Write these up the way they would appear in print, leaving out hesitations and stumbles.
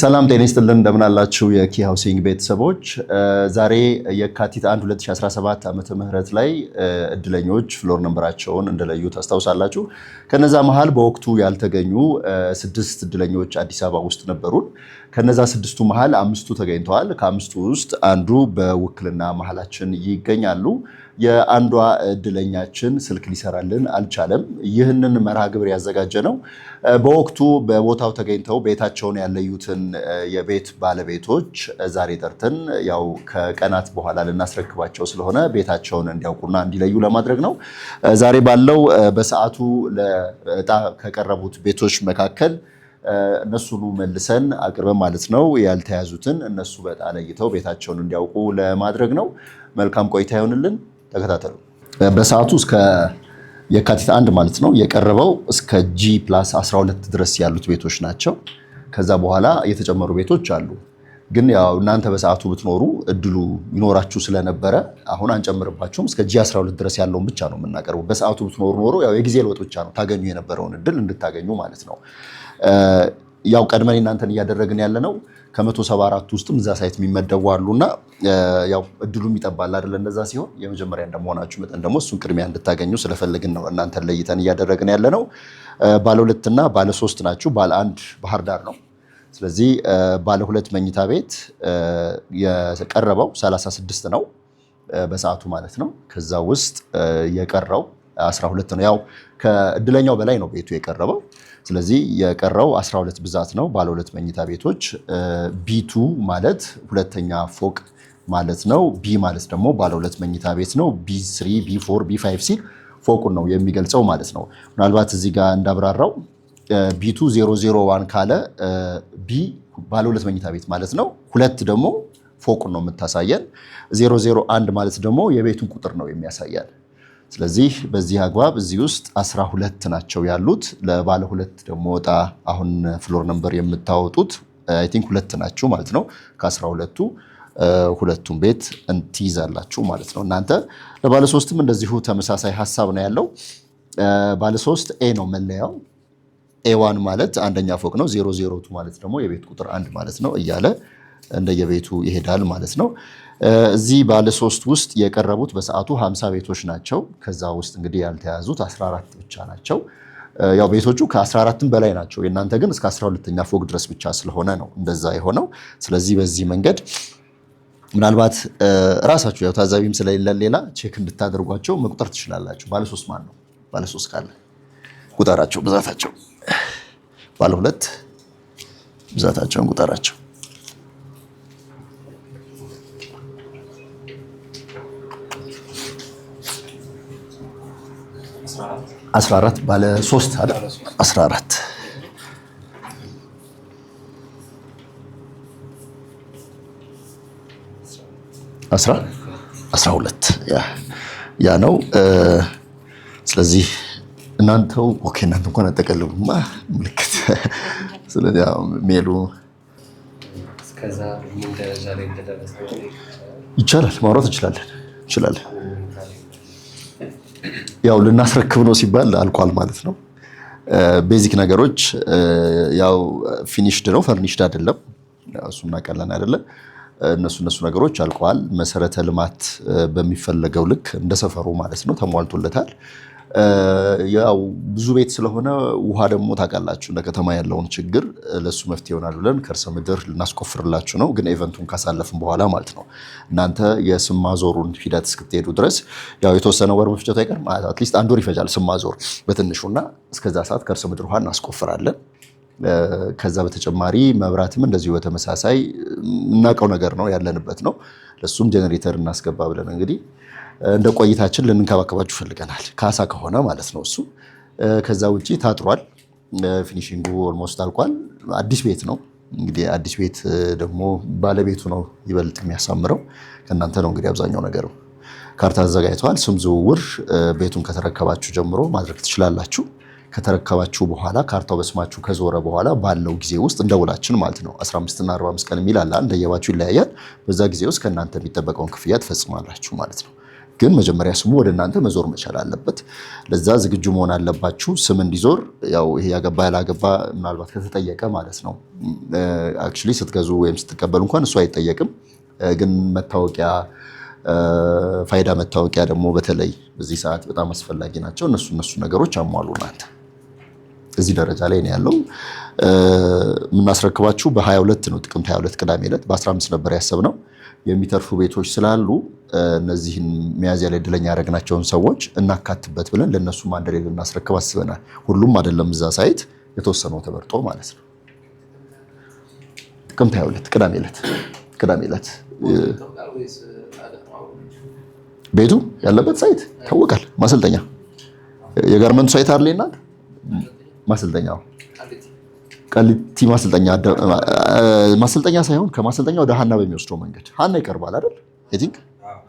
ሰላም ጤና ይስጥልን፣ እንደምን አላችሁ የኪ ሃውሲንግ ቤተሰቦች። ዛሬ የካቲት 1 2017 ዓመተ ምህረት ላይ እድለኞች floor number ኣቸውን እንደለዩ ታስታውሳላችሁ። ከነዛ መሃል በወቅቱ ያልተገኙ ስድስት እድለኞች አዲስ አበባ ውስጥ ነበሩን። ከነዛ ስድስቱ መሃል አምስቱ ተገኝተዋል። ከአምስቱ ውስጥ አንዱ በውክልና መሃላችን ይገኛሉ። የአንዷ እድለኛችን ስልክ ሊሰራልን አልቻለም። ይህንን መርሃ ግብር ያዘጋጀ ነው በወቅቱ በቦታው ተገኝተው ቤታቸውን ያለዩትን የቤት ባለቤቶች ዛሬ ጠርተን ያው ከቀናት በኋላ ልናስረክባቸው ስለሆነ ቤታቸውን እንዲያውቁና እንዲለዩ ለማድረግ ነው። ዛሬ ባለው በሰዓቱ ለዕጣ ከቀረቡት ቤቶች መካከል እነሱኑ መልሰን አቅርበን ማለት ነው ያልተያዙትን እነሱ በዕጣ ለይተው ቤታቸውን እንዲያውቁ ለማድረግ ነው። መልካም ቆይታ ይሆንልን። ተከታተሉ። በሰዓቱ እስከ የካቲት 1 ማለት ነው የቀረበው እስከ G+12 ድረስ ያሉት ቤቶች ናቸው። ከዛ በኋላ የተጨመሩ ቤቶች አሉ። ግን ያው እናንተ በሰዓቱ ብትኖሩ እድሉ ይኖራችሁ ስለነበረ አሁን አንጨምርባችሁም። እስከ G12 ድረስ ያለውን ብቻ ነው የምናቀርበው። በሰዓቱ ብትኖሩ ኖሮ ያው የጊዜ ለውጥ ብቻ ነው ታገኙ የነበረውን እድል እንድታገኙ ማለት ነው። ያው ቀድመን እናንተን እያደረግን ያለ ነው። ከ174 ውስጥም እዛ site የሚመደቡ አሉና ያው እድሉም ይጠባል አይደለ? እንደዛ ሲሆን የመጀመሪያ እንደመሆናችሁ መጠን ደግሞ እሱን ቅድሚያ እንድታገኙ ስለፈለግን ነው እናንተን ለይተን እያደረግን ያለ ነው። ባለ ሁለትና ባለ ሶስት ናችሁ። ባለ አንድ ባህር ዳር ነው። ስለዚህ ባለ ሁለት መኝታ ቤት የቀረበው 36 ነው በሰዓቱ ማለት ነው። ከዛ ውስጥ የቀረው 12 ነው። ያው ከእድለኛው በላይ ነው ቤቱ የቀረበው። ስለዚህ የቀረው 12 ብዛት ነው። ባለ ሁለት መኝታ ቤቶች B2 ማለት ሁለተኛ ፎቅ ማለት ነው። B ማለት ደግሞ ባለ ሁለት መኝታ ቤት ነው። B3፣ B4፣ B5 ሲል ፎቁን ነው የሚገልጸው ማለት ነው። ምናልባት እዚህ ጋር እንዳብራራው B2 001 ካለ B ባለ ሁለት መኝታ ቤት ማለት ነው። ሁለት ደግሞ ፎቁን ነው የምታሳየን። 001 ማለት ደግሞ የቤቱን ቁጥር ነው የሚያሳየን። ስለዚህ በዚህ አግባብ እዚህ ውስጥ 12 ናቸው ያሉት። ለባለ ሁለት ደግሞ ወጣ አሁን floor number የምታወጡት I think ሁለት ናቸው ማለት ነው። ከ12ቱ ሁለቱን ቤት ትይዛላችሁ ማለት ነው። እናንተ ለባለ ሶስትም እንደዚሁ ተመሳሳይ ሀሳብ ነው ያለው። ባለ ሶስት A ነው መለያው። A1 ማለት አንደኛ ፎቅ ነው። 002 ማለት ደግሞ የቤት ቁጥር አንድ ማለት ነው እያለ እንደየቤቱ ይሄዳል ማለት ነው። እዚህ ባለ ሶስት ውስጥ የቀረቡት በሰዓቱ 50 ቤቶች ናቸው። ከዛ ውስጥ እንግዲህ ያልተያዙት 14 ብቻ ናቸው። ያው ቤቶቹ ከ14ም በላይ ናቸው። የእናንተ ግን እስከ 12ኛ ፎቅ ድረስ ብቻ ስለሆነ ነው እንደዛ የሆነው። ስለዚህ በዚህ መንገድ ምናልባት እራሳችሁ ያው ታዛቢም ስለሌለ ሌላ check እንድታደርጓቸው መቁጠር ትችላላችሁ። ባለ ሶስት ማን ነው? ባለ ሶስት ካለ ቁጠራቸው፣ ብዛታቸው። ባለ ሁለት ብዛታቸውን ቁጠራቸው። 14 ባለ 3 አይደል? 14 12 ያ ነው። ስለዚህ እናንተው okay፣ እናንተ እንኳን አጠቀልሉማ ምልክት። ስለዚህ ሜሉ ይቻላል፣ ማውራት እንችላለን እንችላለን። ያው ልናስረክብ ነው ሲባል አልቋል ማለት ነው። Basic ነገሮች ያው finished ነው፣ furnished አይደለም። እሱ እናውቃለን አይደለ? እነሱ ነገሮች አልቀዋል። መሰረተ ልማት በሚፈለገው ልክ እንደ ሰፈሩ ማለት ነው ተሟልቶለታል። ያው ብዙ ቤት ስለሆነ ውሃ ደግሞ ታውቃላችሁ እንደ ከተማ ያለውን ችግር ለሱ መፍትሄ ይሆናል ብለን ከርሰ ምድር ልናስቆፍርላችሁ ነው። ግን event ኡን ካሳለፍን በኋላ ማለት ነው። እናንተ የስም ማዞሩን ሂደት እስክትሄዱ ድረስ ያው የተወሰነ ወር መፍጀቱ አይቀርም። At least አንድ ወር ይፈጃል ስም ማዞር በትንሹና እስከዛ ሰዓት ከርሰ ምድር ውሃ እናስቆፍራለን። ከዛ በተጨማሪ መብራትም እንደዚሁ በተመሳሳይ የምናውቀው ነገር ነው ያለንበት ነው። ለሱም ጄኔሬተር እናስገባ ብለን እንግዲህ እንደ ቆይታችን ልንንከባከባችሁ ፈልገናል። ካሳ ከሆነ ማለት ነው እሱ። ከዛ ውጪ ታጥሯል። Finishing ኡ almost አልቋል። አዲስ ቤት ነው እንግዲህ። አዲስ ቤት ደግሞ ባለቤቱ ነው ይበልጥ የሚያሳምረው። ከእናንተ ነው እንግዲህ አብዛኛው ነገር። ካርታ አዘጋጅተዋል። ስም ዝውውር ቤቱን ከተረከባችሁ ጀምሮ ማድረግ ትችላላችሁ። ከተረከባችሁ በኋላ ካርታው በስማችሁ ከዞረ በኋላ ባለው ጊዜ ውስጥ እንደ ውላችን ማለት ነው 15 እና 45 ቀን የሚል አለ። እንደየባችሁ ይለያያል። በዛ ጊዜ ውስጥ ከእናንተ የሚጠበቀውን ክፍያ ትፈጽማላችሁ ማለት ነው። ግን መጀመሪያ ስሙ ወደ እናንተ መዞር መቻል አለበት። ለዛ ዝግጁ መሆን አለባችሁ። ስም እንዲዞር ያው ይሄ ያገባ ያላገባ ምናልባት ከተጠየቀ ማለት ነው። Actually ስትገዙ ወይም ስትቀበሉ እንኳን እሱ አይጠየቅም። ግን መታወቂያ፣ ፋይዳ መታወቂያ ደግሞ በተለይ በዚህ ሰዓት በጣም አስፈላጊ ናቸው። እነሱ ነገሮች አሟሉ። እናንተ እዚህ ደረጃ ላይ ነው ያለው። የምናስረክባችሁ በ22 ነው፣ ጥቅምት 22 ቅዳሜ ዕለት። በ15 ነበር ያሰብነው። የሚተርፉ ቤቶች ስላሉ እነዚህን ሚያዝያ ላይ እድለኛ ያደረግናቸውን ሰዎች እናካትበት ብለን ለእነሱም አንድ ላይ ልናስረክብ አስበናል። ሁሉም አይደለም እዛ site የተወሰነው ተመርጦ ማለት ነው። ጥቅምት 22 ቅዳሜ ዕለት ቤቱ ያለበት site ይታወቃል። ማሰልጠኛ የጋርመንቱ site አይደል? እናንተ ማሰልጠኛ ቃሊቲ ማሰልጠኛ ማሰልጠኛ ሳይሆን ከማሰልጠኛ ወደ ሀና በሚወስደው መንገድ ሀና ይቀርባል አይደል? I think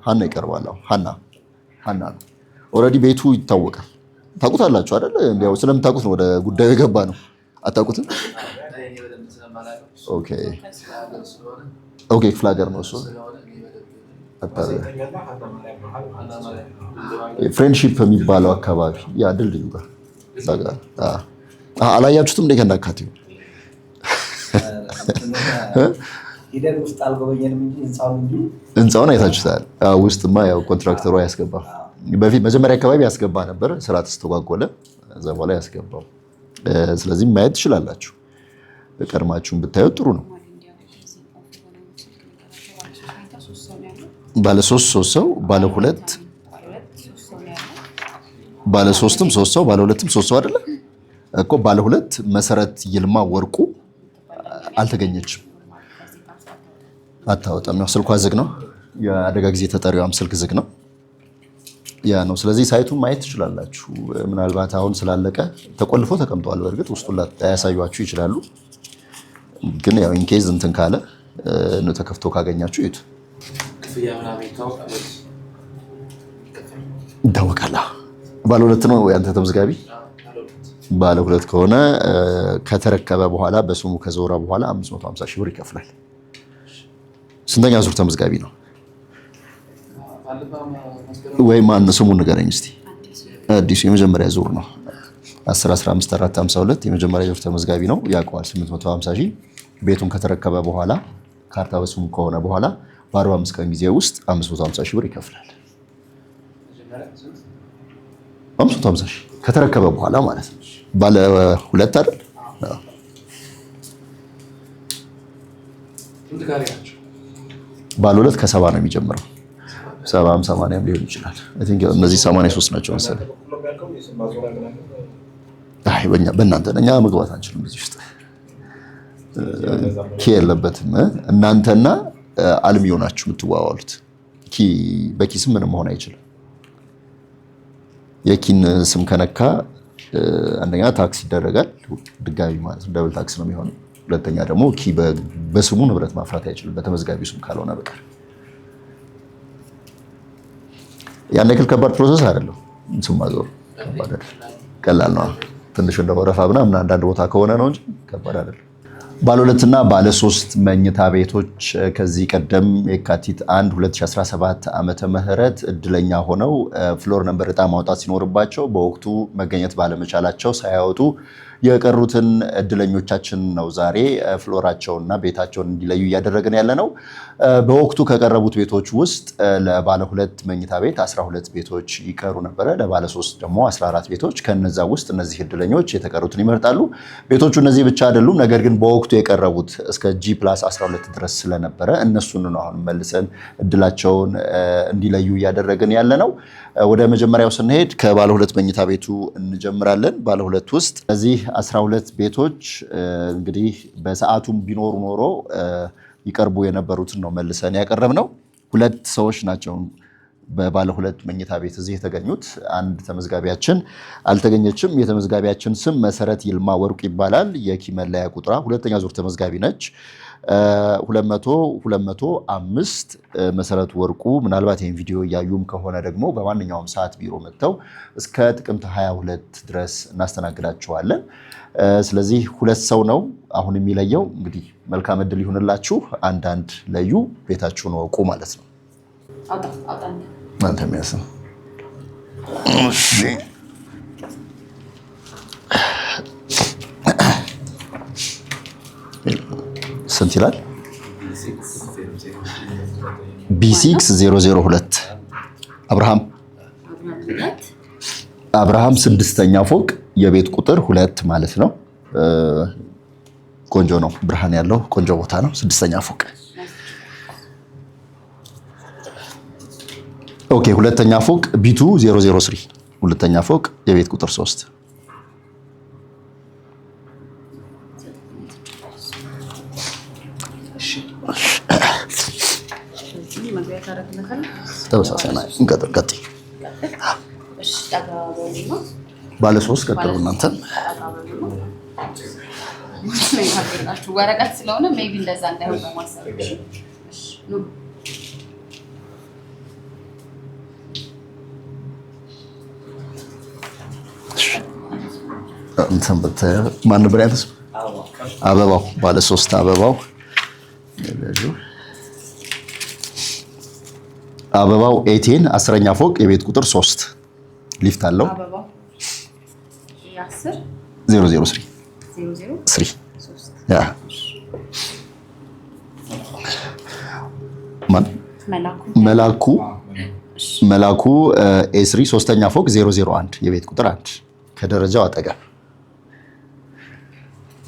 ሀና ይቀርባል። አዎ ሀና ነው። Already ቤቱ ይታወቃል። ታውቁታላችሁ አይደል? እንዲያው ስለምታውቁት ነው ወደ ጉዳዩ የገባ ነው። አታውቁትም? Okay፣ ክፍለ ሀገር ነው እሱ። ፍሬንድሺፕ የሚባለው አካባቢ ያ ድልድዩ ጋር እዛ ጋር አላያችሁትም እንዴ? ከእናካቴው ሂደን ውስጥ አልጎበኘንም እንጂ ህንፃውን እንጂ ህንፃውን አይታችሁታል። ውስጥማ ያው ኮንትራክተሩ አያስገባም። በፊት መጀመሪያ አካባቢ ያስገባ ነበር፣ ስራ ተስተጓጎለ። እዛ በኋላ ያስገባው። ስለዚህ ማየት ትችላላችሁ። ቀድማችሁን ብታዩት ጥሩ ነው። ባለ ሶስት ሶስት ሰው፣ ባለ ሁለት ባለ ሶስትም ሶስት ሰው፣ ባለ ሁለትም ሶስት ሰው አይደለ እኮ። ባለ ሁለት መሰረት ይልማ ወርቁ አልተገኘችም፣ አታወጣም። ያው ስልኳ ዝግ ነው። የአደጋ ጊዜ ተጠሪዋም ስልክ ዝግ ነው። ያ ነው። ስለዚህ site ኡን ማየት ትችላላችሁ። ምናልባት አሁን ስላለቀ ተቆልፎ ተቀምጠዋል። በእርግጥ ውስጡን ላያሳዩአችሁ ይችላሉ። ግን ያው in case እንትን ካለ ተከፍቶ ካገኛችሁ እዩት። ይታወቃል። ባለ ሁለት ነው ያንተ ተመዝጋቢ። ባለ ሁለት ከሆነ ከተረከበ በኋላ በስሙ ከዞረ በኋላ 550 ሺህ ብር ይከፍላል። ስንተኛ ዙር ተመዝጋቢ ነው? ወይ ማን ስሙን ንገረኝ እስቲ። አዲሱ የመጀመሪያ ዙር ነው። 10 15 4 52 የመጀመሪያ ዙር ተመዝጋቢ ነው። ያውቀዋል። 850 ሺህ ቤቱን ከተረከበ በኋላ ካርታ በስሙ ከሆነ በኋላ በ45 ቀን ጊዜ ውስጥ 550 ሺህ ብር ይከፍላል። 550 ሺህ ከተረከበ በኋላ ማለት ነው። ባለ ሁለት አይደል? ባለ ሁለት ከሰባ ነው የሚጀምረው። ሰባም ሰማንያም ሊሆን ይችላል። I think እነዚህ 83 ናቸው መሰለኝ። አይ በእናንተ እኛ መግባት አንችልም። እዚህ ውስጥ ኪ የለበትም። እናንተና አልሚው ናችሁ የምትዋዋሉት። ኪ በኪስም ምንም መሆን አይችልም። የኪን ስም ከነካ አንደኛ tax ይደረጋል ድጋሚ ማለት ነው፣ double tax ነው የሚሆነው። ሁለተኛ ደግሞ ኪ በስሙ ንብረት ማፍራት አይችልም በተመዝጋቢው ስም ካልሆነ በቀር። ያን ያክል ከባድ process አይደለም። ስም ማዞር ከባድ አይደለም፣ ቀላል ነው። ትንሽ እንደ ወረፋ ምናምን አንዳንድ ቦታ ከሆነ ነው እንጂ ከባድ አይደለም። ባለ ሁለትና ባለ ሶስት መኝታ ቤቶች ከዚህ ቀደም የካቲት 1 2017 ዓመተ ምህረት እድለኛ ሆነው floor number ዕጣ ማውጣት ሲኖርባቸው በወቅቱ መገኘት ባለመቻላቸው ሳያወጡ የቀሩትን እድለኞቻችን ነው ዛሬ floor ኣቸውንና ቤታቸውን እንዲለዩ እያደረግን ያለ ነው። በወቅቱ ከቀረቡት ቤቶች ውስጥ ለባለ ሁለት መኝታ ቤት 12 ቤቶች ይቀሩ ነበረ። ለባለ ሶስት ደግሞ 14 ቤቶች። ከነዛ ውስጥ እነዚህ እድለኞች የተቀሩትን ይመርጣሉ። ቤቶቹ እነዚህ ብቻ አይደሉም። ነገር ግን በወቅቱ የቀረቡት እስከ G+12 ድረስ ስለነበረ እነሱን ነው አሁን መልሰን እድላቸውን እንዲለዩ እያደረግን ያለ ነው። ወደ መጀመሪያው ስንሄድ ከባለ ሁለት መኝታ ቤቱ እንጀምራለን። ባለ ሁለት ውስጥ እነዚህ 12 ቤቶች እንግዲህ በሰዓቱም ቢኖሩ ኖሮ ይቀርቡ የነበሩትን ነው መልሰን ያቀረብነው። ሁለት ሰዎች ናቸው በባለ ሁለት መኝታ ቤት እዚህ የተገኙት። አንድ ተመዝጋቢያችን አልተገኘችም። የተመዝጋቢያችን ስም መሰረት ይልማ ወርቁ ይባላል። የኪ መለያ ቁጥሯ ሁለተኛ ዙር ተመዝጋቢ ነች። 200 205 መሰረት ወርቁ። ምናልባት ይህን ቪዲዮ እያዩም ከሆነ ደግሞ በማንኛውም ሰዓት ቢሮ መጥተው እስከ ጥቅምት 22 ድረስ እናስተናግዳቸዋለን። ስለዚህ ሁለት ሰው ነው አሁን የሚለየው። እንግዲህ መልካም እድል ይሁንላችሁ። አንዳንድ ለዩ፣ ቤታችሁን ወቁ ማለት ነው። አንተ የሚያስ ነው። እሺ፣ ስንት ይላል? B6002 አብርሃም። አብርሃም ስድስተኛ ፎቅ የቤት ቁጥር 2 ማለት ነው። ቆንጆ ነው። ብርሃን ያለው ቆንጆ ቦታ ነው። ስድስተኛ ፎቅ። Okay። ሁለተኛ ፎቅ B2003፣ ሁለተኛ ፎቅ የቤት ቁጥር 3። ተመሳሳይ ነው። እንቀጥል። ቀጥይ። ባለ ሶስት ቀጥሉ እናንተም። ወረቀት ስለሆነ maybe እንደዛ እንዳይሆን በማሰብ። እሺ፣ ኑ። እንትን ማን ነበር ያንተስ? አበባው፣ ባለ ሶስት አበባው። አበባው A10 10ኛ ፎቅ የቤት ቁጥር 3፣ ሊፍት አለው። አበባው 10 003። 00 3። 3። Yeah፣ ማን? መላኩ። መላኩ፣ መላኩ A3 ሶስተኛ ፎቅ 001 የቤት ቁጥር 1 ከደረጃው አጠገብ።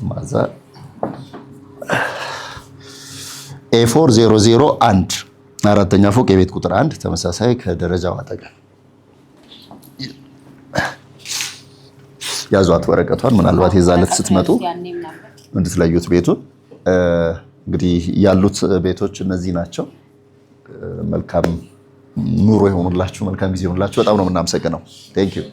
ማዛ A4 001 አራተኛ ፎቅ የቤት ቁጥር 1፣ ተመሳሳይ ከደረጃው አጠገብ። ያዟት ወረቀቷን፣ ምናልባት የዛለት ስትመጡ ያኔም ነበር። እንድትለዩት ቤቱን። እንግዲህ ያሉት ቤቶች እነዚህ ናቸው። መልካም ኑሮ ይሆኑላችሁ፣ መልካም ጊዜ ይሆኑላችሁ። በጣም ነው የምናመሰግነው። Thank you.